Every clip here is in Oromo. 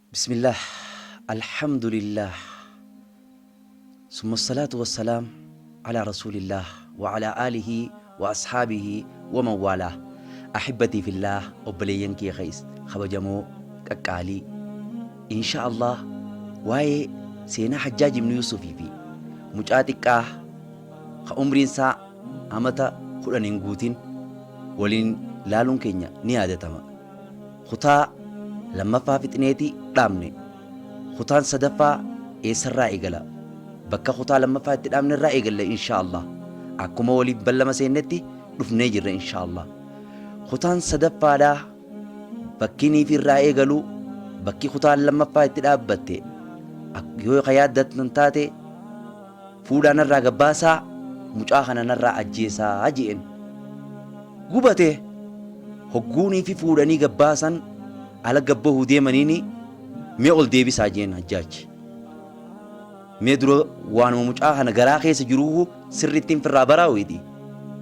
Bismillaah Alhamdulillaah Summa salaatu wassalaam Alaa Rasuulillaah wa alaa aalihi wa ashaabihi wa man waalaah Ahibbatii fillaah obboleeyyan kiyya kabajamoo qaqqaalii Insha Allah waa'ee seenaa Hajjaaj ibnu Yuusufii fi mucaa xiqqaa ka umriin isaa amata 10 hin guutin waliin laaluun keenya ni yaadatama. Kutaa lammaffaa fixneeti dhaabne. Kutaan sadaffaa eessarraa eegala? Bakka kutaa lammaffaa itti dhaabnerraa eegalla inshaa Allah. Akkuma waliif ballama seennetti dhufnee jirra inshaa Allah. Kutaan sadaffaadhaa bakki niifi irraa eegalu bakki kutaan lammaffaa itti dhaabbatte yoo ka yaaddattan taate fuudhaa narraa gabbaasaa mucaa kana narraa ajjeesaa je'en. Gubate hogguuniifi fuudhanii gabbaasan ala gabbahuu deemaniini mee ol deebisaa je'en Hajjaaj. Mee dura waanuma mucaa kana garaa keessa jiruuhu sirrittiin firraa baraawiiti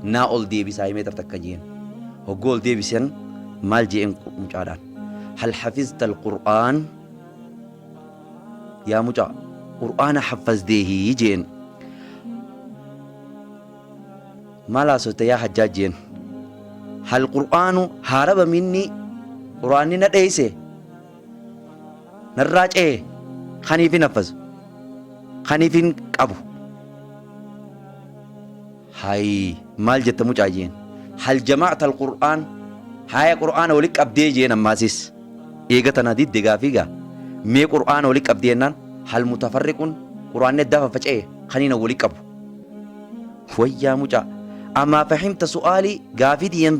naa ol deebisaa meetar takka je'en. Hogguu ol deebisan maal je'en mucaadhaan. Hal hafizta al-Qur'aan? Yaa mucaa Qur'aana haffazdeehii je'en. Maal haasofta yaa Hajjaaj jeen. Hal Qur'aanu haaraba minni Qur'aanni na dheeyse narraa ce'e kaniifin haffazu kaniifin qabu. Hay maal jetta mucaa jeen. Hal jama'ta al-Qur'aan haaya Qur'aana wali qabdee jeen ammaasis. Eega tana didde gaafii gaa mee Qur'aana wali qabdee jennaan hal mutafarriqun Qur'aanni addaa faffaca'e kaniin an wali qabu. Wayyaa mucaa amaa fahimta su'aalii gaafii tiyya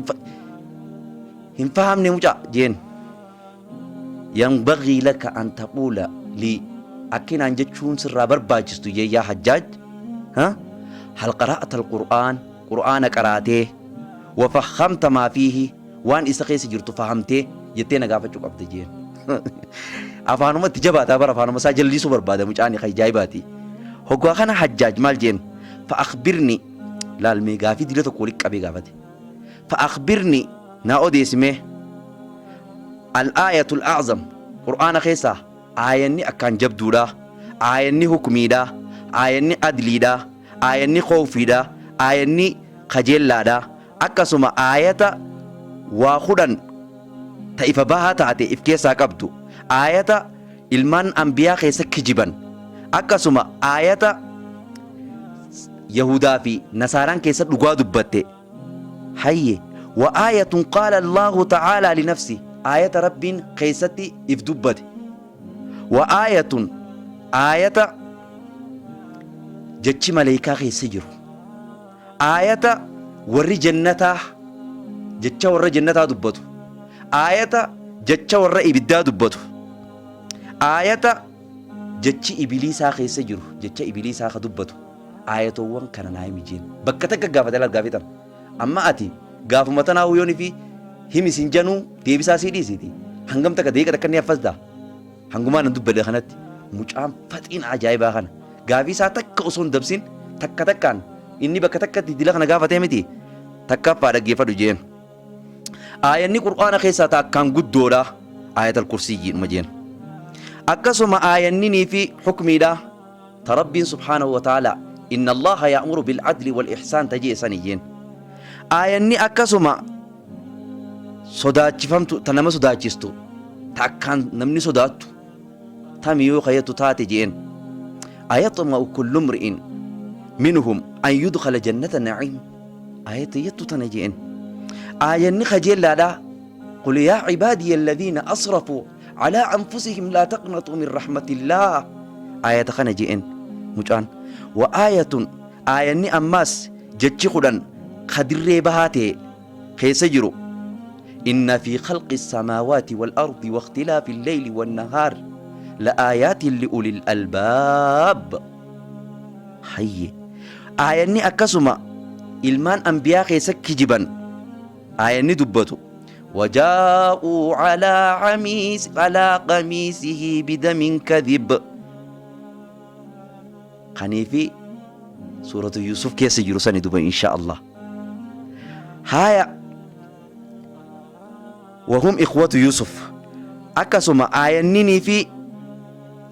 hin fahamne mucaa jeen. Yanbagii laka an taquula lii akki naan jechuun sirraa barbaachistu jee yaa Hajjaaj ha hal qara'ta alqur'aan qur'aana qaraatee wa fahamta maa fiihi waan isa keessa jirtu fahamtee jettee na gaafachuu qabda jeen. Afaanuma itti jabaataa bara afaanuma isaa jallisuu barbaada mucaan ka ajaa'ibaati. Hoggaa kana Hajjaaj maal jeen fa akhbirni laal mee gaafii dila tokko walitti qabee gaafate. Fa akhbirni naa odeessi mee al-aayatul a'zam Qur'aana keessaa aayanni akkaan jabduudha, aayanni hukmiidha, aayanni adliidha, aayanni khawfiidha, aayanni kajeellaadha, akkasuma aayata waa 10 ta ifa bahaa taate if keessaa qabdu, aayata ilmaan anbiyaa keessa kijiban, akkasuma aayata yahudaa fi nasaaraan keessa dhugaa dubbatte. Hayye wa aayatun qaala Allaahu ta'aalaa li nafsi aayata Rabbiin keessatti if dubbate. Wa aayatun aayata jechi maleykaa keessa jiru. Aayata warri jannataa jecha warra jannataa dubbatu. Aayata jecha warra ibiddaa dubbatu. Aayata jechi ibiliisaa keessa jiru jecha ibiliisaa ka dubbatu. Aayatoowwan kana naa himi jeen. Bakka takka gaafate laal gaafii tana. Amma ati gaafuma tanaa yoon fi himi sin januu deebisaa sii dhiisiiti. Hangam takka daqiiqa takka ni haffaztaa? Hangumaa nan dubbadhe kanatti mucaan faxiin ajaa'ibaa kana gaafii isaa takka osoo hin dabsin takka takkaan inni bakka takkatti dila kana gaafatee miti takkaffaa dhaggeeffadhu jeen. Aayanni Qur'aana keessaa ta akkaan guddoodha aayatal kursiyyiidhuma jeen. Akkasuma aayanninii fi hukmiidha ta Rabbiin subhaanahu wa ta'ala inna Allaha ya'muru bil adli wal ihsaan ta jee sani jeen. Aayanni akkasuma sodaachifamtu ta nama sodaachistu ta akkaan namni sodaattu tami yoo kayatu taate jeen. Ayaxma'u kullu mri'in minhum an yudkhala jannata na'iim aayata jettu tana jeen. Aayanni kajeellaadha qul yaa cibaadiya alladhiina asrafuu alaa anfusihim laa taqnatuu min rahmatillaah aayata kana jeen mucaan. Wa aayatun aayanni ammaas jechi 10 ka dirree bahaa ta'e keessa jiru inna fi khalqi samaawaati wal ardi wa ikhtilaafi lleyli wan nahaar la aayaatin li ulil albaab. Hayye aayanni akkasuma ilmaan anbiyaa keessa kijiban aayanni dubbatu wajaa'uu alaa camiis alaa qamiisihi bidamin kadhib kaniifi suuratu Yuusuf keessa jiru sani duba insha Allah. Haaya wahum ikhwatu Yuusuf akkasuma aayanninii fi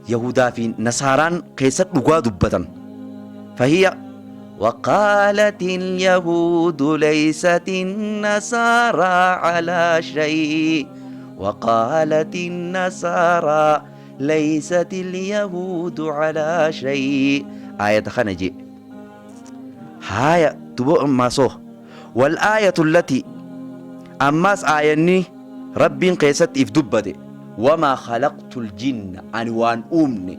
Yahudaa fi Nasaaraan keessa dhugaa dubbatan. Fahiya وقالت اليهود ليست النصارى على شيء وقالت النصارى ليست اليهود على شيء آية خنجي هايا تبو أما صو والآية التي أماس آياني ربين قيست إف دبته وما خلقت الجن أن وان أمني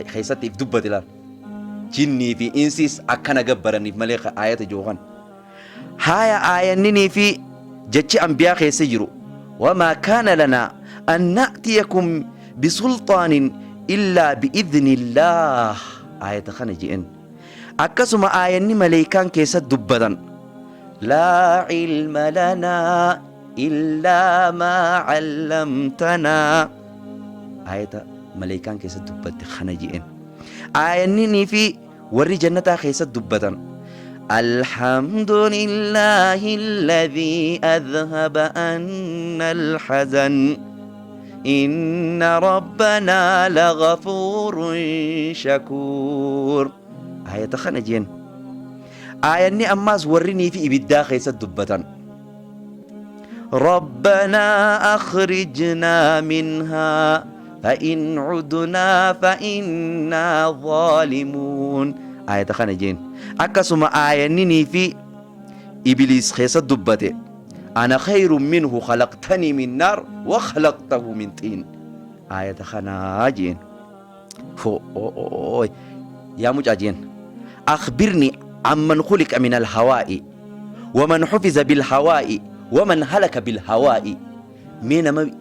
خيست إف دبته لان jinnii fi insis akkana gabbaraniif malee aayata jookan haaya aayanninii fi jechi anbiyaa keessa jiru wamaa kaana lanaa an na'tiyakum bisulxaanin illaa bi'idni illaah aayata kana je'en akkasuma aayanni maleeykaan keessa dubbatan laa cilma lanaa illaa maa callamtanaa aayata maleeykaan keessa dubbatte kana je'en aayanninii fi warri jannataa keessa dubbatan الحمد لله الذي أذهب عنا الحزن إن ربنا لغفور شكور آية خنجين آية أماس ورني في إبدا خيسة دبة ربنا أخرجنا منها فإن عدنا فإنا ظالمون آية خنجين أكسما آية نيني في إبليس خيسة دبته أنا خير منه خلقتني من نار وخلقته من طين آية خناجين فو أو يا مجاجين أخبرني عمن خلق من الهواء ومن حفظ بالهواء ومن هلك بالهواء مين ما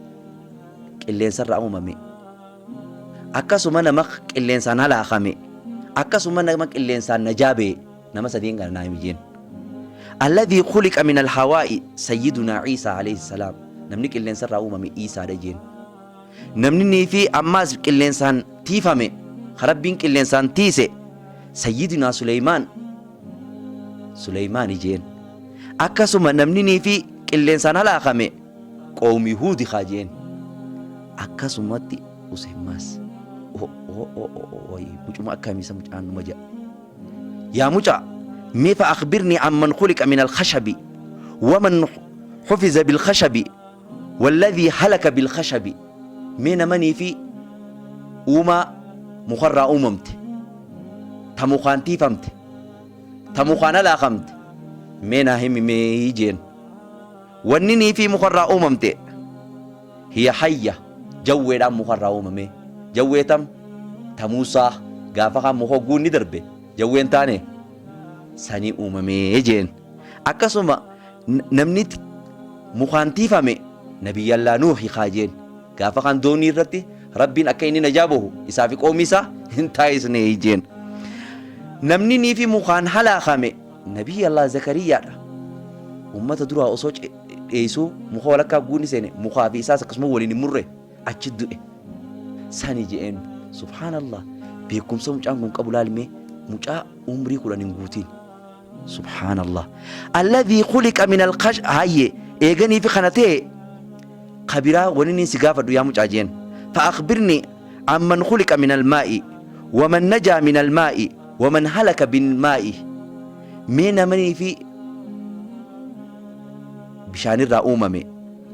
qilleensarraa uumame akkasuma nama qilleensaan halaakame akkasuma nama qilleensaan najaa ba'e nama sadiin kana naa himi jeen alladhii khuliqa min alhawaa'i sayyidunaa Ciisaa alayhi salaam namni qilleensarraa uumame Iisaadha jeen namni nii fi ammaas qilleensaan tiifame ka rabbiin qilleensaan tiise sayyidunaa Suleymaan Suleymaani jeen akkasuma namni nii fi qilleensaan halaakame qawmi huudi kaa jeen akkasumatti usemaas mucuma akkamii isa mucaan numa jedha yaa mucaa mee fa akhbirnii amman khuliqa min alkhashabi waman hufiza bilkhashabi walladhii halaka bilkhashabi mee namanii fi uumaa mukarraa uumamte ta mukaan tiifamte ta mukaan halaakamte mee naa himi mee jeen Wanni niifii mukarraa uumamte hiya hayya jawweedhaan mukarraa uumame. Jawwee tam? Ta Muusaa gaafa kaan muka hogguu inni darbe jawween taane sanii uumame jeen. Akkasuma namni mukaan tiifame Nabiyyallaa Nuuhi kaa jeen. Gaafa kaan doonii irratti Rabbiin akka inni najaa bahu isaa fi qoomii isaa hin taasisne jeen. Namni niifii mukaan halaakame Nabiyyallah Zakariyyaadha. Ummata duraa osoo dheessuu muka walakkaa guunni seene mukaa fi isaas akkasuma waliin hin murre achi du'e. Sani je'een subhaanallah beekumsa mucaan kun qabu laalmee mucaa umrii 10 hin guutiin. Subhaanallah. Alladhii khuliqa min alqash hayyee eeganii fi kana ta'e kabiraa wani niin si gaafadhu yaa mucaa jeen. Fa akhbirni amman khuliqa min almaa'i waman najaa min almaa'i waman halaka bilmaa'i mee namanii fi bishaanirraa uumame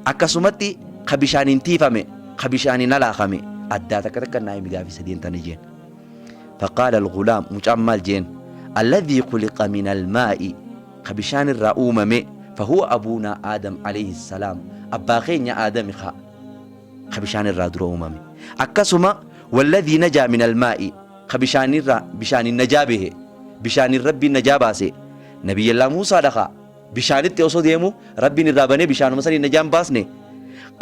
akkasumatti ka bishaaniin tiifame ka bishaaniin halaakame addaa takka takka naa himi gaafii sadeen tana jeen faqaala algulaam mucaan maal jeen alladhii khuliqa min almaa'i ka bishaanirraa uumame fahuwa abuunaa aadam alayhi salaam abbaa keenya aadami ka ka bishaanirraa dura uumame akkasuma walladhii najaa min almaa'i ka bishaanirraa bishaaniin najaa bahe bishaaniin rabbiin najaa baase nabiyyallaa Muusaadha ka bishaanitti osoo deemu rabbiin irraa banee bishaanuma saniin najaa hin baasne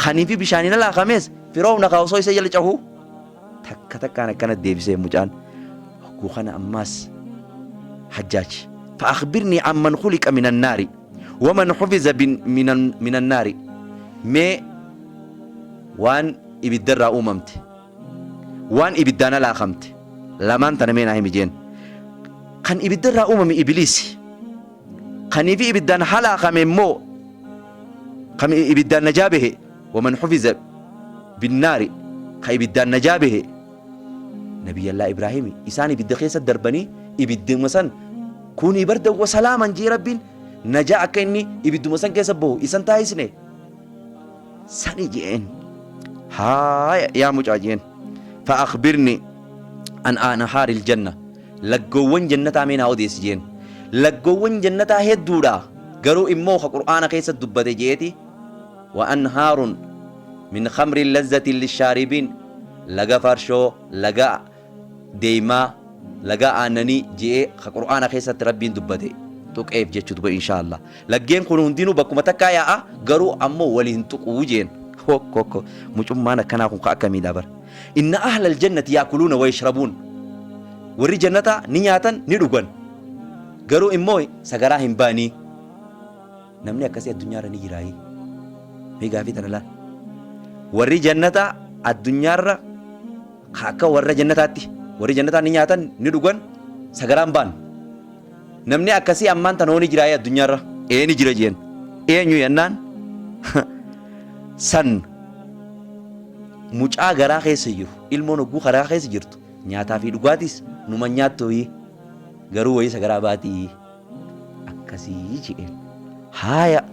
kanii fi bishaaniin halaakamees firoowna ka osoo isa jala cahu takka takkaan akkana deebisee mucaan hogguu kana ammaas hajjaaj fa akhbirnii amman khuliqa min annaari waman hufiza min annaari mee waan ibiddarraa uumamte waan ibiddaan halaakamte lamaan tana mee naa himi jeen. Kan ibiddarraa uumame ibiliisi. Kanii fi ibiddaan halaakame immoo kan ibiddaan najaa bahe waman hufiza binnaari ka ibiddaan najaa bahe Nabiyyallaa Ibraahimi isaan ibidda keessa darbanii ibidduma san kunii bardan wa salaaman jee Rabbiin najaa akka inni ibidduma san keessa bahu isan taasisne sani jeen. Haaya yaa mucaa jeen. Fa'akhbirni an anhaaril janna laggoowwan jannataa mee naa odeessi jeen. Laggoowwan jannataa hedduudha garuu immoo ka Qur'aana keessa dubbate jeeti wa anhaarun min khamrin lazzatin lishaaribiin laga farshoo laga deeymaa laga aannanii je'ee ka Qur'aana keessatti Rabbiin dubbate tuqeef jechu duba inshaa Allah. Laggeen kun hundinuu bakkuma takkaa yaa'a garuu ammoo wali hin tuquu jeen. Hokkokko mucummaan akkanaa kun ka akkamiidha bar. Inna ahlal jannati yaakuluuna wa yashrabuun. Warri jannataa ni nyaatan ni dhugan. Garuu immoo sagaraa hin ba'anii. Namni akkasii addunyaarra ni jiraayii? Mee gaafii tana laal. Warri jannataa addunyaarra ka akka warra jannataatti warri jannataa ni nyaatan ni dhugan sagaraan ba'an. Namni akkasii ammaan tana hoo ni jiraayii addunyaarra? Ee ni jira jeen. Eenyu jennaan san mucaa garaa keessa jiru ilmoon hogguu garaa keessa jirtu nyaataa fi dhugaatis numa nyaattuyi garuu wayii sagaraa baatii. Akkasii je'een. Haaya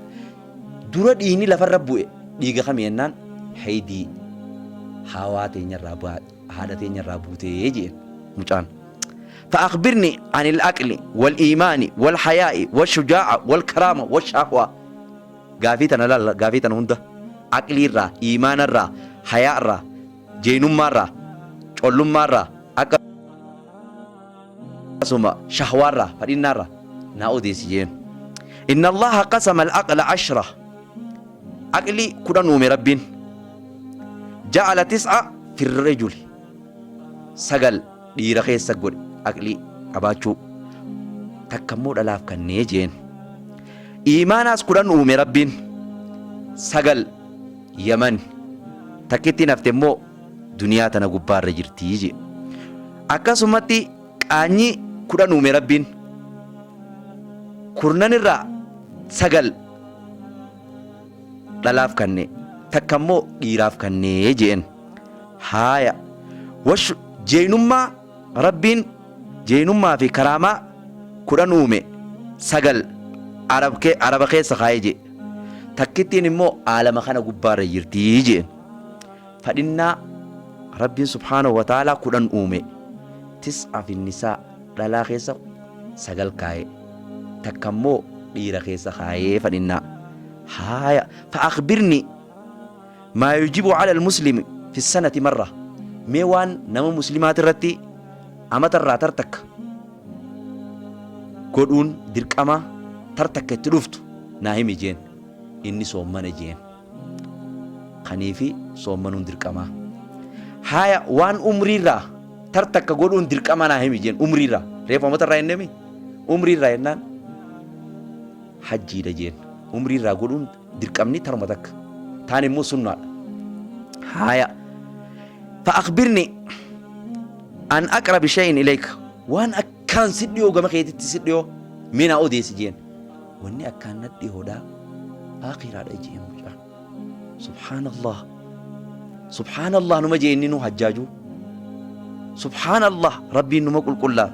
dura dhiigni lafarra bu'e dhiiga kami jennaan haydii haawaa teenyarraa haadha teenyarraa buutee je'een mucaan. فأخبرني عن العقل والإيمان والحياء والشجاعة والكرامة والشهوة gaafii tana laal gaafii tana hunda aqlii irraa iimaana irraa hayaa irraa jeenummaa irraa collummaa irraa akka Akkasuma shahwaarraa, fadhinnaarraa, naa odeessi jeen. Inna Allaaha qasama al-aqla ashra. Aqlii 10 uume Rabbiin. Ja'ala tis'a fi rajuli. 9 dhiira keessa godhe aqlii qabaachuu. Takka immoo dhalaaf kannee jeen. Iimaanaas 10 uume Rabbiin. 9 Yaman. Takkittiin hafte immoo duniyaa tana gubbaarra jirti jee. Akkasumatti qaanyii 10 uume Rabbiin. Kurnan irraa 9 dhalaaf kanne, takka immoo dhiiraaf kannee je'en. Haaya. Wash jeeynummaa Rabbiin jeeynummaa fi karaamaa 10 uume 9 Arab ke Araba keessa kaaye je'e. Takkittiin immoo aalama kana gubbaarra jirti je'en. Fadhinnaa Rabbiin subhaanahu wa ta'aalaa 10 uume. Tis'a fi nisaa dhalaa keessa 9 kaaye. Takka immoo dhiira keessa kaayee fadhinnaa. Haaya fa akhbirni maa yujibu ala al-muslimi fi sanati marra. Mee waan nama muslimaati irratti amata irraa tar takka godhuun dirqama tar takka itti dhuftu naa himi jeen. Inni soommana jeen. Kaniifi soommanuun dirqamaa. Haaya waan umriirraa tar takka godhuun dirqama naa himi jeen umriirraa. Reefu amatarraa jennemi umriirraa jennaan hajjiidha jeen. Umriirraa godhuun dirqamni taruma takka. Taan immoo sunnaadha. Haaya fa'akhbirni an aqrabi shay'in ilayka waan akkaan si dhiyoo gama keetitti si dhiyoo mee naa odeessi jeen. Wanni akkaan na dhihoodha aakhiraadha jeen mucaan. Subhaanallah. Subhaanallah numa jee inni nu hajjaaju. Subhaanallah Rabbiin numa qulqullaa.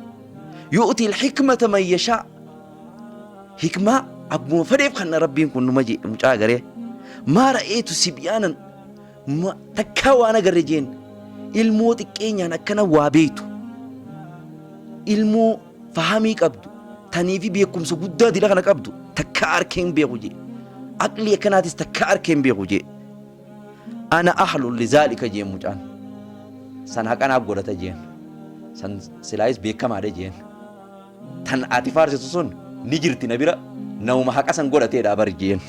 Yu'ti al-hikmata man yashaa. Hikmaa abbuma fedheef kanna Rabbiin kun numa jee mucaa garee. Maa ra'eetu sibyaanan takkaa waan agarre jeen ilmoo xiqqeenyaan akkana waa beektu. Ilmoo fahamii qabdu taniifi beekumsa guddaa dila kana qabdu takkaa arkee hin beeku jee. Aqlii akkanaatis takkaa arkee hin beeku jee. Ana ahlu lizaalika jeen mucaan. San haqanaaf godhata jeen. San silaayis beekamaadha jeen. Tan ati faarsitu sun ni jirti na bira namuma haqa san godhateedha bar jeen.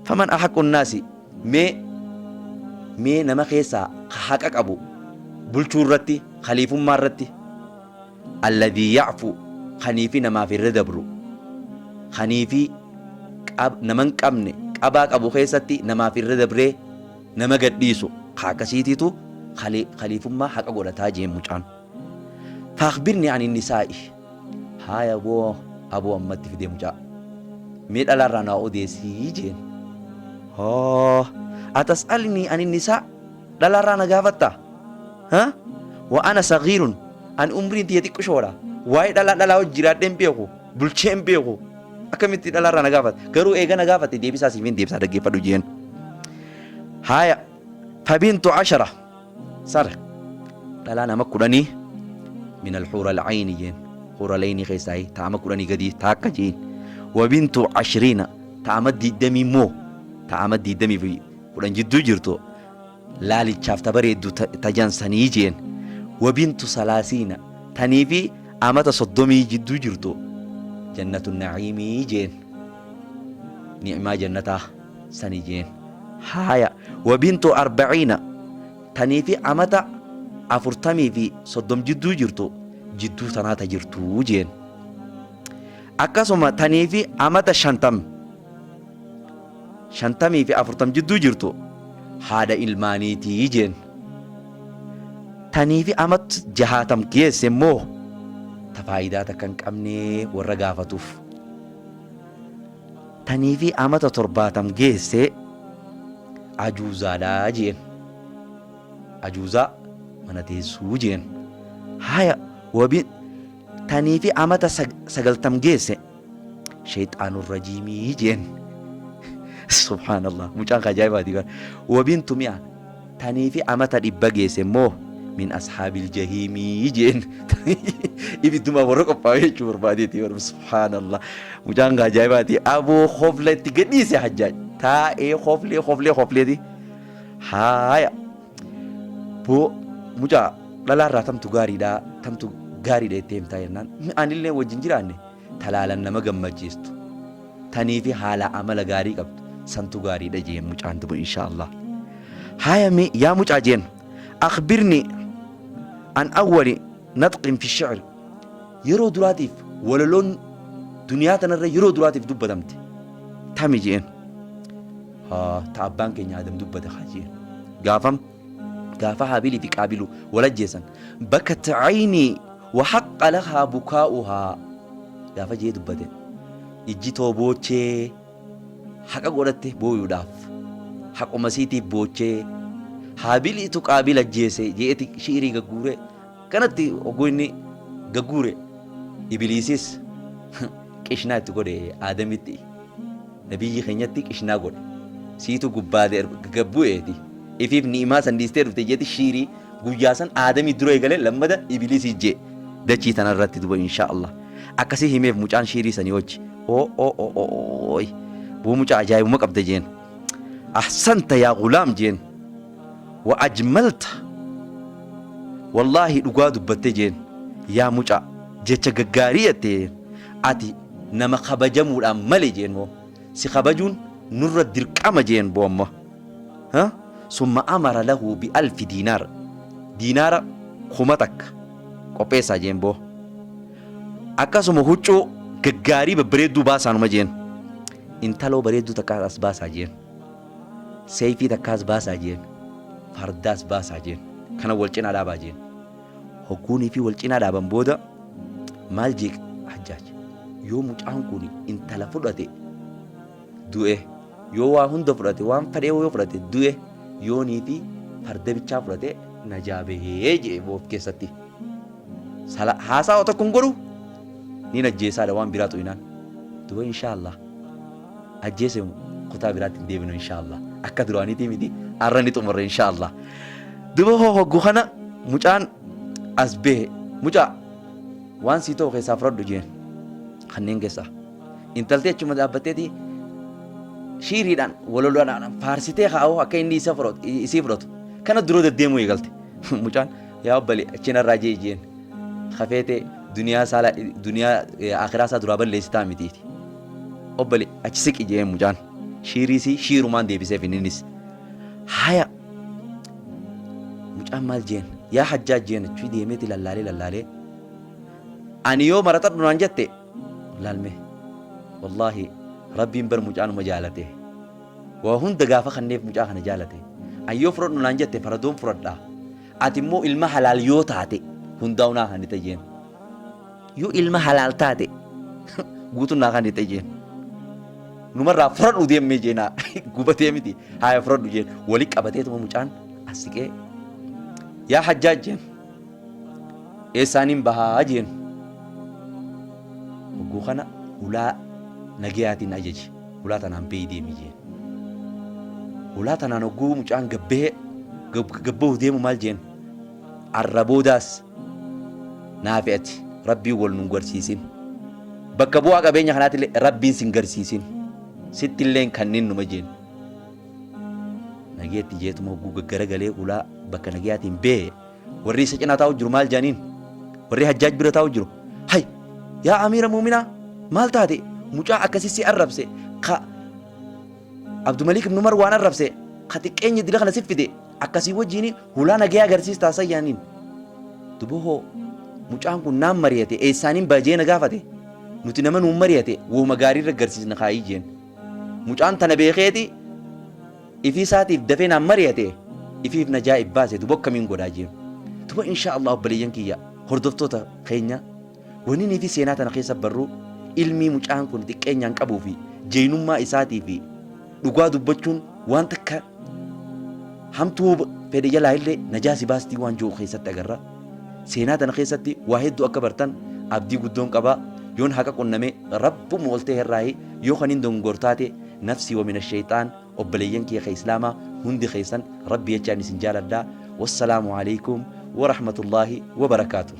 Faman ahaqqu naasi mee mee nama keessaa ka haqa qabu bulchuu irratti khaliifummaa irratti Alladhii ya'fuu kaniifi namaaf irra dabru, kaniifi nama hin qabne qabaa qabu keessatti namaaf irra dabree nama gad dhiisu ka akkasiitiitu khaliifummaa haqa godhataa jeen mucaan. Faakhbirnii ani nisaa'i haaya boo aboo ammatti fidee mucaa mee dhalaarraa naa odeessii jeen. Hoo atas'alnii ani nisaa dhalaarraa na gaafattaa? Ha? Wa ana sagiirun an umriin tiyya xiqqishoodha. Waa'ee dhalaa dhalaa hojii jiraadhee hin beeku. Bulchee hin beeku. Akkamitti dhalaarraa na gaafate? Garuu eega na gaafate deebisaa siif hin deebisaa dhaggeeffadhu jeen. Haaya fabintu ashara sara dhalaa nama 10 min alxuura alcayni jeen huura laynii keessaa ta ama 10 gadii ta akka jeen wabintu ashriina ta ama 20 immoo ta ama 20 fi 10 jidduu jirtu laalichaaf ta bareeddu ta jansanii jeen wabintu salaasiina tanii fi amata 30 jidduu jirtu jannatu naciimii jeen ni'maa jannataa sani jeen haaya wabintu arbaciina tanii fi amata 40 fi 30 jidduu jirtu jidduu tanaa ta jirtuu jeen akkasuma tanii fi amata 50 50 fi 40 jidduu jirtu haadha ilmaaniitii jeen. Tanii fi amat jahaatam geesse immoo ta faayidaa takka hin qabne warra gaafatuuf. Tanii fi amata 70 geesse ajuuzaadha jeen. Ajuuzaa mana teessuu jeen. Haaya wabi tanii fi amata 90 geesse sheyxaanur rajiimii jeen. Subhaanallah, mucaan ka ajaa'ibaati bara. Wabintu mi'a tanii fi amata 100 geesse immoo min ashaabil jahiimii jeen. Ibidduma warra qophaa'e jechuu barbaadeeti bara. Subhaanallah, mucaan ka ajaa'ibaati. Aboo hofla itti gadhiise Hajjaaj taa'ee hoflee hoflee hofleeti. Haaya boo mucaa dhalaarraa tamtu gaariidha tamtu gaariidha jettee himtaa jennaan anillee wajjin jiraanne talaalan nama gammachiistu taniifi haala amala gaarii qabdu santu gaariidha jeen mucaan duba insha Allah. Haaya mee yaa mucaa jeen akhbirni an awwali natqin fi shi'r yeroo duraatiif walaloon duniyaa tanarra yeroo duraatiif dubbatamte tami jeen. Haa ta abbaan keenya Aadam dubbate haa jeen. Gaafam gaafa Haabilii fi Qaabilu wal ajjeesan bakat aynii wa haqqa lahaa bukaa'uhaa gaafa jee dubbate ijji too boochee haqa godhatte booyuudhaaf haquma isiitiif boochee Haabiliitu Qaabil ajjeese jeeti shi'irii gagguure kanatti hogguu inni gagguure Ibiliisis qishnaa itti godhe Aadamitti Nabiyyi keenyatti qishnaa godhe. Siitu gubbaa gad bu'eeti. Ifiif ni'imaa san dhiistee dhufte jeeti shiirii guyyaa san Aadamii dura eegale lammada Ibiliisii jee dachii tanarratti duba inshaa Allah. Akkasii himeef mucaan shiirii sanii wajji. Oo oo oo oo boo mucaa ajaa'ibuma qabda jeen. Ahsanta yaa gulaam jeen. Wa ajmalta wallaahi dhugaa dubbatte jeen yaa mucaa jecha gaggaarii jette ati nama kabajamuudhaan male jeen moo si kabajuun nurra dirqama jeen boo amma ha summa amara lahu bi alfi diinaar diinaara 1000 qopheessaa jeen boo akkasuma huccuu gaggaarii babbareedduu baasaanuma jeen intaloo bareedduu takkaas as baasaa jeen. Seeyfii takkaas baasaa jeen. Fardaas baasaa jeen. Kana wal cinaa dhaabaa jeen. Hogguunii fi wal cinaa dhaaban booda maal jee Hajjaaj? Yoo mucaan kun intala fudhate du'e, yoo waa hunda fudhate, waan fadhee yoo fudhate du'e, yoonii fi farda bichaa fudhate najaa bahee jee of keessatti. Sala haasaa tokko hin godhu niin ajjeesaadha waan biraa xuyinaan. Duba inshaallah. Ajjeese kutaa biraatti hin deebinu inshaallah. Akka duraaniitii miti arra ni xumurre inshaallah. Duba hoo hoggu kana mucaan as bahe mucaa waan sii ta'u keessaa fudhadhu jeen kanneen keessaa. Intalti achuma dhaabbatteeti shiiriidhaan waloloodhaan faarsitee kaa'u akka inni isa fudhatu isii fudhatu. Kana dura deddeemuu eegalte. Mucaan yaa obbali achi narraa jee jeen. Kafeetee duniyaa saala duniyaa akiraa isaa duraa balleessitaa mitiiti. Obbali achi siqi jeen mucaan. Shiiriisii shiirumaan deebiseef inninis. Haya mucaan maal jeen yaa Hajjaaj jeen achi deemeeti lallaalee lallaalee ani yoo maraxadhu naan jette laalme wallaahi rabbiin bar mucaanuma jaalate waa hunda gaafa kanneef mucaa kana jaalate ani yoo fudhadhu naan jette faradoon fudhadha ati immoo ilma halaal yoo taate hundaa'u naa kannite jeen. Yoo ilma halaal taate guutuun naa kannite jeen. Numarraa fudhadhu deemmee jeenaa gubatee miti haaya fudhadhu jeen wali qabateetuma mucaan as siqee yaa Hajjaaj jeen. Eessaaniin bahaa jeen. Hogguu kana hulaa nagayaatiin ajaje. Hulaa tanaan bahi deemi jeen. Hulaa tanaan hogguu mucaan gabbahee gabbahu deemu maal jeen? Arra boodaas naafi ati Rabbiin wal nun garsiisin. Bakka bu'aa qabeenya kanaatillee Rabbiin sin garsiisin. Sittillee hin kannin numa jeen. Nageetti jeetuma hogguu gaggaragalee hulaa bakka nagayaatiin bahe warri isa cinaa taa'u jiru maal jedhaniin? Warri Hajjaaj bira taa'u jiru, Hay! Yaa amiira muuminaa! Maal taate? Mucaa akkasii si arrabse ka Abdumalik ibn Umar waan arrabse ka xiqqeenya dila kana si fide akkasii wajjiin hulaa nagayaa agarsiistaa san yaaniin. Duba hoo mucaan kun naan mariyate eessaaniin ba'a jee na gaafate? Nuti nama nuun mariyate wooma gaarii irra garsiisna kaayii jeen. Mucaan tana beekeeti ifii isaatiif dafee naan mariyate ifiif najaa if baase duba akkamiin godhaa jeen. Duba inshaa Allah obboleeyyan kiyya hordoftoota keenya waninii fi seenaa tana keessa barru ilmii mucaan kun xiqqeenyaan qabuu fi jeynummaa isaatii fi dhugaa dubbachuun waan takka hamtuu fedhe jalaa illee najaa si baastii waan jiru keessatti agarra. Seenaa tana keessatti waa hedduu akka bartan abdii guddoon qaba. Yoon haqa qunname Rabbuma ol ta'e irraahi, yoo kanin dogongor taate nafsii wa mina sheyxaan. Obboleeyyan kiyya ka islaamaa hundi keessan Rabbi jechaan isin jaaladha. Wassalaamu aleykum warahmatullaahi wabarakaatuh.